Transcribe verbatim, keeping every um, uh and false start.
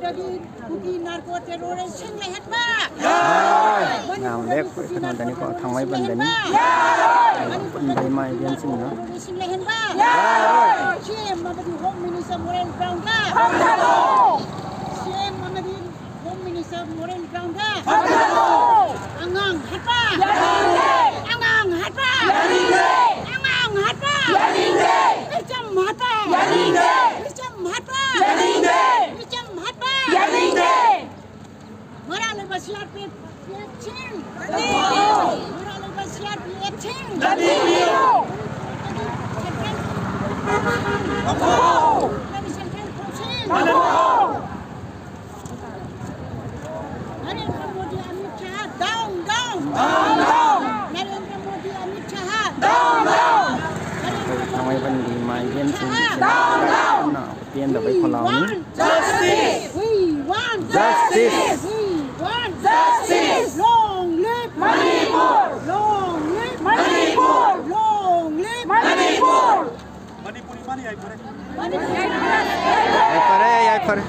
ꯗꯒꯤ ꯀꯨꯀꯤ ꯅꯥꯔꯀꯣ ꯇꯦꯔꯣꯔꯤꯁꯁꯤꯡ ꯂꯩꯍꯟꯕ꯫ ꯃꯌꯥꯝ ꯂꯦꯛ ꯀꯩꯅꯣꯗꯅꯤꯀꯣ, ꯊꯥꯡꯃꯩꯕꯟꯗꯅꯤ꯫ ꯏꯃꯥ ꯏꯕꯦꯟꯁꯤꯡꯅ꯫ ꯇꯦꯔꯣꯔꯤꯁꯁꯤꯡ ꯂꯩꯍꯟꯕ꯫ ꯁꯤ ꯑꯦꯝ ꯑꯃꯗꯤ ꯍꯣꯝ ꯃꯤꯅꯤꯁꯇꯔ ꯃꯣꯔꯦꯜ ꯒ꯭ꯔꯥꯎꯟꯗ꯫ ꯁꯤ ꯑꯦꯝ ꯑꯃꯗꯤ ꯍꯣꯝ ꯃꯤꯅꯤꯁꯇꯔ ꯃꯣꯔꯦꯜ ꯒ꯭ꯔꯥꯎꯟꯗ꯫ ꯑꯉꯥꯡ ꯍꯥꯠꯄ꯫ ꯑꯉꯥꯡ ꯍꯥꯠꯄ꯫ ꯑꯉꯥꯡ ꯍꯥꯠꯄ꯫ ꯃꯤꯆꯝ ꯍꯥꯠꯄ꯫ ꯃꯤꯆꯝ ꯍꯥꯠꯄ꯫ ꯃꯤꯆꯝ ꯍꯥꯠꯄ꯫ ꯃꯔꯥꯜ ꯂꯩꯕ ꯁꯤ ꯑꯥꯔ ꯄꯤ ꯑꯦꯐꯁꯤꯡ꯫ ꯃꯔꯥꯜ ꯂꯩꯕ ꯁꯤ ꯑꯥꯔ ꯄꯤ ꯑꯦꯐꯁꯤꯡ꯫ ꯁꯦꯟꯇ꯭ꯔꯦꯜ ꯐꯣꯔꯁꯁꯤꯡ꯫ Narendra Modi, Amit Shah, down, down. Narendra Modi, Amit Shah, down, down. ꯑꯩꯈꯣꯏ ꯊꯥꯡꯃꯩꯕꯟꯒꯤ ꯏꯃꯥ ꯏꯕꯦꯟꯁꯤꯡꯒꯤ ꯀꯟꯅ ꯄꯦꯟꯗꯕꯩ ꯈꯣꯜꯂꯥꯎꯅꯤ꯫ Justice! We want justice! We want justice! Long live Manipur! Long live Manipur! Long live Manipur! ꯌꯥꯏꯐꯔꯦ, ꯌꯥꯏꯐꯔꯦ꯫